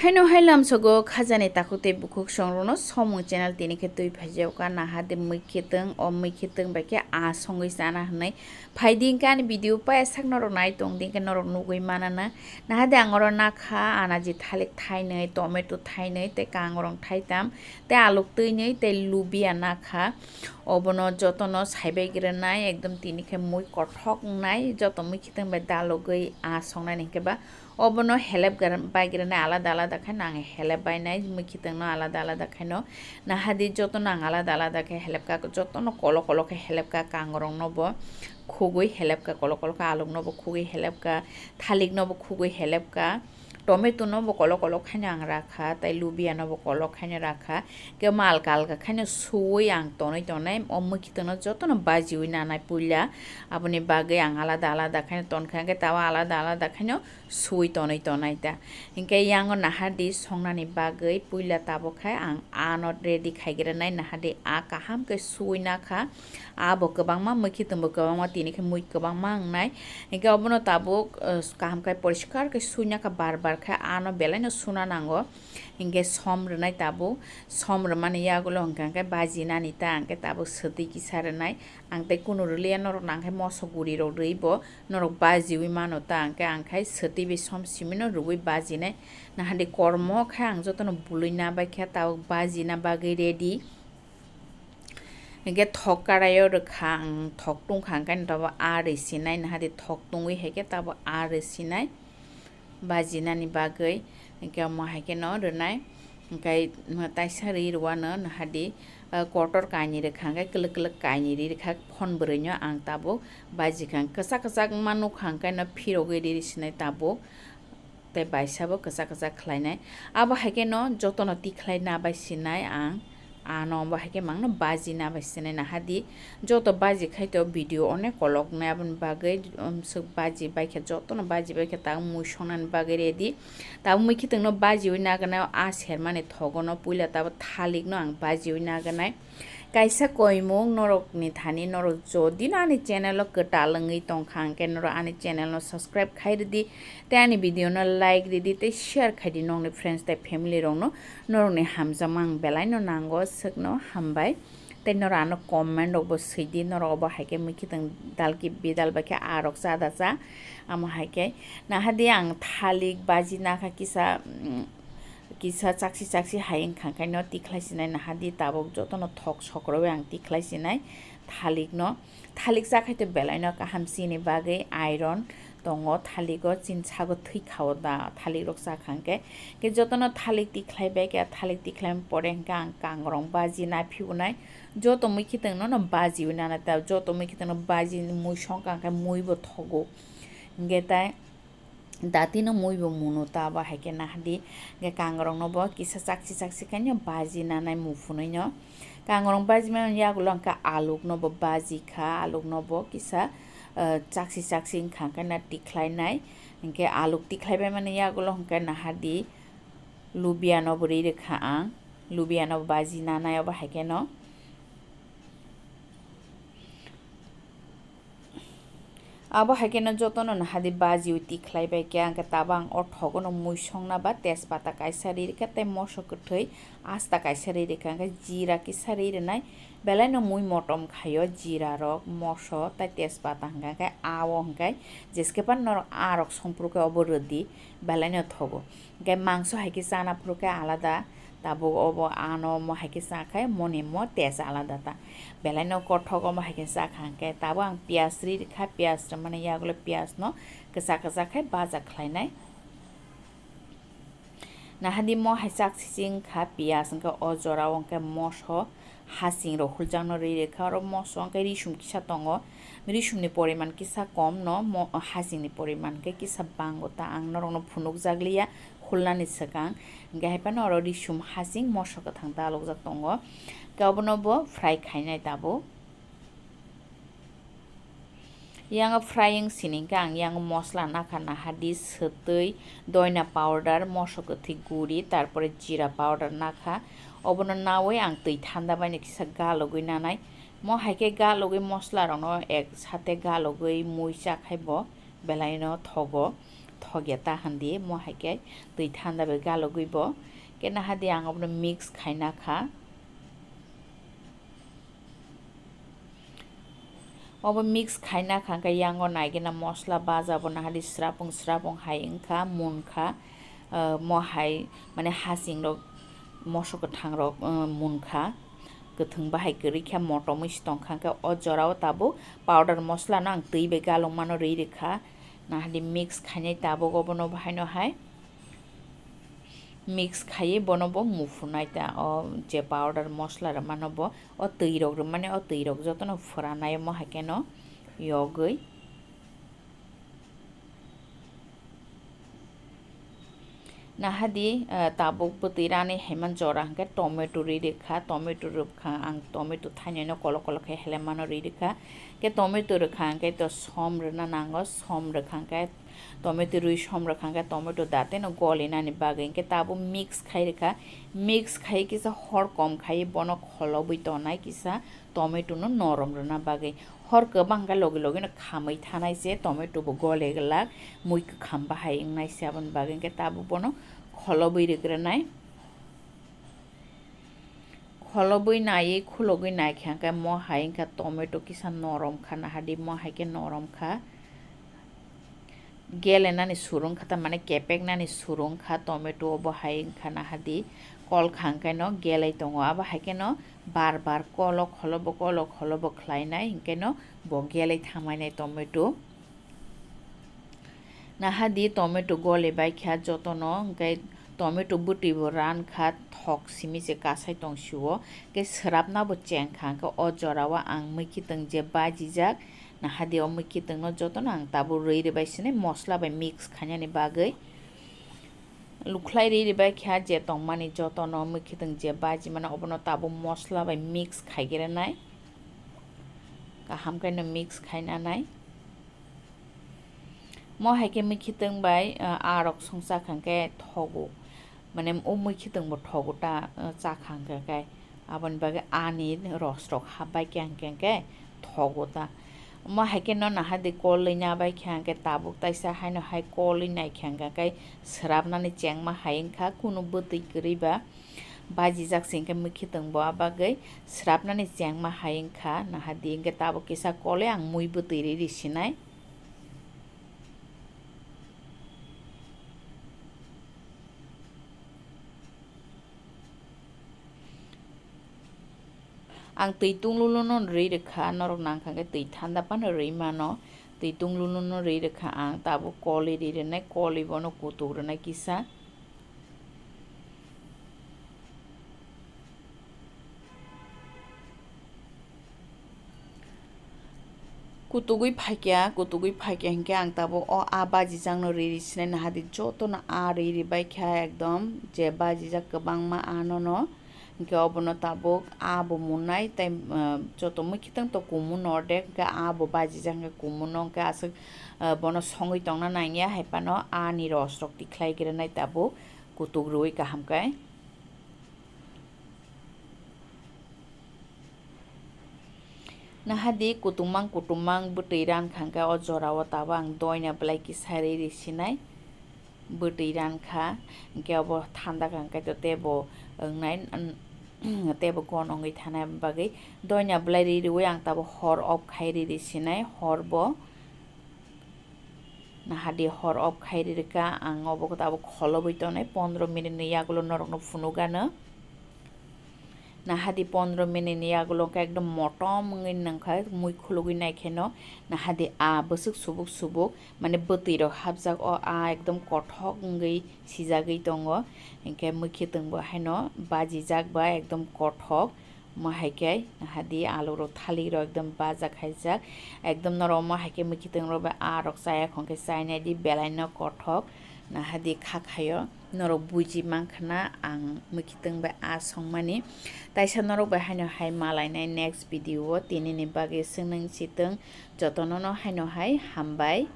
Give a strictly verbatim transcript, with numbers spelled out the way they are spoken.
Haino hai lamsogo khajani takhuk tei bukhuk songrokno somung channel tini khe twi phaijak kha naha de mui khitwng, o mui khitwng bai khe aa songwi chana hwnwi phaidi hwnkhe ani video paiya sak norok nai tongdi hwnkhe norok nugwi manana. Naha de ang oro nakha anaji thalik thainwi, tomato thainwi tei kangrong thaitam tei aluk twinwi tei lubia nakha. Obono jotono saibai gwnai ekdom tini khe mui kothok wngnai joto mui khitwng bai dalogwi aa songnani hwnkhe ba obono helep gra-, bai granai alada alada khaino ang helep bainai mui khitwngno alada alada khaino. Nahadi jotono ang alada alada khe helep ka, jotono kolo kolo khe helep ka, kangrongno bo khugwi helep ka, kolo kolo khe alukno bo khugwi helep ka, thalikno bo khugwi helep ka, tomato no bo kolo kolo khaino ang rakha, tei lubia no bo kolo khaino rakha. Khe ma alka alka khaino suwi ang tonwi tonai, o mui khitwngno jotono bajiwi nanai puila, aboni bagwi ang alada alada khaino tonkha, hwnkhe tabo alada alada khaino suwi tonwi tonai ta. Hinkhe yango nahardi songnani bagwi puila tabuk khe ang ano ready khaigranai, nahardi a kaham khe suwi nakha. Abo kwbangma mui khitwng bo kwbangma tini khe mui kwbangma wngnai. Hinkhe obono tabuk, uh, kaham khe poriskar khe suwi nakha, bar bar khe ano belai no suna nango. Hinkhe som rwnai tabuk, som rwmani yagulo hwnkha khe baji nani ta, hinkhe tabuk swtwi kisa rwnai. Ang tei kunu rwliya norok nang khe moso guri rok rwi bo norok bajiwi mano ta, hwnkhe ang khai swtwi bai som simi no rwui bajinai. Nahardi kormo khe ang jotono bului na bai khe tabuk bajina bagwi ready. Hwnkhe thok karaio rwkha ang, thok tungkha hwnkhe tabuk a rwi sinai, nahardi thok tungwi hai khe tabuk a rwi sinai. Bajinani bagwi, hwnkhe omo hai kheno rwnai, hwnkhe taisa ri rwano nahardi, ah, kotor kainwi rwkha hwnkhe kwlwk kwlwk kainwi ri rwkha phone bwrwino ang tabuk bajikha, kwchak kwchak wngma nukha hwnkhe no phirogwi ri sinai tabuk, tei baisabo kwchak kwchak khlainai. Abo hai kheno jotono tikhlai na bai sinai ang. Ano bo hai khe mangno baji na bai sinai nahardi. Joto baji khai to video onek kolok nai, aboni bagwi, um, swk baji bai khe jotono baji bai khe ta mui songnani bagwi ready. Tabuk mui khitwng no bajiwi naganai, a sermani thogo no puila tabuk thalik no ang bajiwi naganai. Kaisa koimung norok ni thani, norok jodi no ani channel o kwtal wngwi tongkha hwnkhe norok ani channel no subscribe khai rwdi. Tei ani video no like ridi tei share khaidi nokni friends tei family rokno, norokni hamjakma ang belai no nango, swkno hambai. Tei norok ano comment rokbo swidi, norok obo hai khe mui khitwng dal ki bidal bai khe aa rok cha da cha, amo hai khe. Nahardi ang thalik baji nakha kisa, mm, kisa chaksi chaksi hai wngkha khaino tikhlai sinai, nahardi tabuk jotono thok sokrowi ang tikhlai sinai thalik no. Thalik cha khai to belai no kaham, chini bagwi iron tongo, thaligo chini sago thwi khao da thalik rok cha kha hwnkhe. Khe jotono thalik tikhlai bai khe, thalik tikhlai pore hwnkhe ang kangrong baji na phiyunai, joto mui khitwng no no bajiwi nana ta, joto mui khitwng no baji mui songkha hwnkhe mui bo thogo. Hwnkhe tai Dati no mui bo muno ta, abo hai khe nahardi. Hwnkhe kangrong no bo kisa chaksi chaksi khaino baji nanai muphunui no. Kangrong baji mani yagulo hwnkhe aluk no bo baji kha, aluk no bo kisa, ah, chaksi chaksi wngkha hwnkhe na tikhlai nai. Hwnkhe aluk tikhlai bai mani yagulo hwnkhe nahardi lubia no bo ri rwkha ang. Lubia no bo baji nanai abo hai khe no. Abo hai kheno jotono nahardi bajiwi tikhlai bai khe, hwnkhe tabuk ang o thogono mui songna ba tejpata kaisa ri rwkha tei moso kwthwi asta kaisa ri rwkha, hwnkhe jira kisa ri rwnai, belai no mui motom khaio jira rok, moso tei tejpata, hwnkhe, hwnkhe ao hwnkhe jeske phano norok aa rok songphuru khe obo rwdi, belai no thogo. Hwnkhe mangso hai khe chana phuru khe alada, tabuk obo ano omo hai khe cha khe moni mo test alada ta. Belai no kothok omo hai khe cha kha hwnkhe tabuk ang piyaj ri rwkha, piyaj rwmani yagulo piyaj no kwchak kwchak khe baja khlainai. Nahardi mo hai chak sising kha piyaj hwnkhe o jora o hwnkhe moso hasing rok huljakno ri rwkha, oro moso hwnkhe risum kisa tongo, risum ni poriman kisa kom no mo hasing ni poriman khe kisa bango ta, ang norok no phunukjak liya. Khulnani swkang, hwnkhe hai phano oro risum hasing moso kwthang dalokjak tongo, hwnkhe obono bo fry khainai tabuk. Yang frying sini hwnkhe ang yang mosla nakha, nahardi, swtwi, doina powder, moso kwthwi guri, tarpore jira powder nakha. Obono nawi ang twi thanda baino kisa galogwi nanai. Mo hai khe galogwi mosla rokno ek sate galogwi mui cha khai bo belai no thogo. thokya ta hwn di, mo hai khe twi thanda bai galogwi bo. Khe naha di ang obono mix khaina kha. Obo mix khaina kha, hwnkhe yango naigena mosla baja bo naha di srapung srapung hai wngkha, munkha, ah, mo hai mane hasing rok moso kwthang rok, ah, munkha, kwthwng bahai kwrwi khe motomwi se tongkha, hwnkhe o jorao tabuk powder mosla no ang twi bai galwng mano rwi rwkha, naha di mix khainai tabuk obono bahaino hai. Mix khaiwi bono bo muphunai ta, o je powder mosla rwmano bo, o twi rok rwmani, o twi rok jotono phwranai omo hai kheno yogwi. Naha di, eh, tabuk bwtwi rani haiman jora hwnkhe tomato rwi rwkha, tomato rwkha ang, tomato thainwi no kolok kolok khe helemano rwi rwkha, khe tomato rwkha hwnkhe to som rwna nango, som rwkha hwnkhe tomato rwi som rwkha hwnkhe tomato dateno golinani bagwi hwnkhe tabuk mix khai rwkha, mix khai kisa hor kom khai bono kholobwi tonai kisa tomato no norom rwna bagwi. Hor kwbang khe logi logi no khamwi thanai se tomato bo gole glak, mui kwkham bahai wngnai se, aboni bagwi hwnkhe tabuk bono kholobwi rwgwrwnai. Kholobwi naiwi khulogwi naikha hwnkhe mo hai wngkha tomato kisa norom kha, naha di mo hai khe norom kha. Gelenani sur wngkha ta, mane kepeknani sur wngkha tomato bo hai wngkha naha di. Kol kha hwnkhe no gelai tongo, abo hai kheno bar bar kolo kholobo kolo kholobo khlainai hwnkhe no bo gelai thangmani tomato. Naha di tomato goli bai kha jotono, hwnkhe tomato bwtwi bo ran kha thok simi se kasai tong sio, hwnkhe swrapna bo cheng kha, hwnkhe o jora o ang mwkhitwng je bajijak, naha di o mwkhitwng no jotono ang tabuk rwi rwi bai sini mosla bai mix khainani bagwi. Lukhlai rwi rwi bai kha je tongmani jotono mwkhitwng je bajimano obono tabuk mosla bai mix khaigrwnai, kaham khe no mix khainanai. Mo hai khe mwkhitwng bai, ah, aa rok songcha kha hwnkhe thogo, mane o mwkhitwng bo thogo ta, ah, cha kha hwnkhe khe aboni bagwi ani ros rok hap bai khe hwnkhe hwnkhe thogo ta. Mo hai khe no naha di kolwi na bai khe hwnkhe tabuk taisa haino hai kolwi nai khe hwnkhe khe swrapnani chengma hai wngkha kunu bwtwi kwrwi ba. Bajijak se hwnkhe mwkhitwng bo, a bagwi swrapnani chengma hai wngkha naha di, hwnkhe tabuk kisa kolwi ang mui bwtwi rwi rwi sinai. Ang twi tunglulu no rwi rwkha, norok nangkha hwnkhe twi thanda phano rwi mano. Twi tunglulu no rwi rwkha ang, tabuk kolwi rwi rwnai, kolwi bono kutuk rwnai kisa. Kutugwi phaikya, kutugwi phaikya hinkhe ang tabuk o aa bajijakno riri sinai naha di, jotono aa riri baikha ekdom je bajijak kwbangma aa nono. Hinkhe obono tabuk aa bo mwnai tei, ah, joto mwkhitwng to kumu no ordek, hinkhe aa bo bajijak hinkhe kumu no hinkhe aswk, ah, bono songwi tongna nangya, hai phano aa ni ros rok tikhlai gwnai tabuk kutuk rwui kaham khe. Naha di kutumang kutumang bwtwi rankha hwnkhe o jora o tabuk ang doina bwlai kisa riri sinai. Bwtwi rankha hwnkhe obo thanda kha hwnkhe to teibo wngnai, teibo gon wngwi thanai bagwi doina bwlai ririui ang tabuk hor off khai riri sinai hor bo. Naha di hor off khai ri rwkha ang, obo tabuk kholobwi tongnai pondro minute ni yagulo norokno phunukgano. Naha di pondro minute ni yagulo khe ekdom motom wngwi nangkha, mui khulugwi naikheno naha di aa bwswk subuk subuk, mane bwtwi rok hapjak o aa ekdom kothok wngwi sijagwi tongo, hinkhe mwkhitwng bo haino bajijak ba ekdom kothok. Omo hai khe naha di alu rok thalik rok ekdom baja khaijak, ekdom norok omo hai khe mwkhitwng rok bai aa rok chaya khon khe chainai di belai no kothok. Naha di kha khaio norok buji mankha na ang mwkhitwng bai aa songmani. Taisa norok bai haino hai malainai next video o, tini ni bagwi swngwi sitwng jotono no haino hai hambai.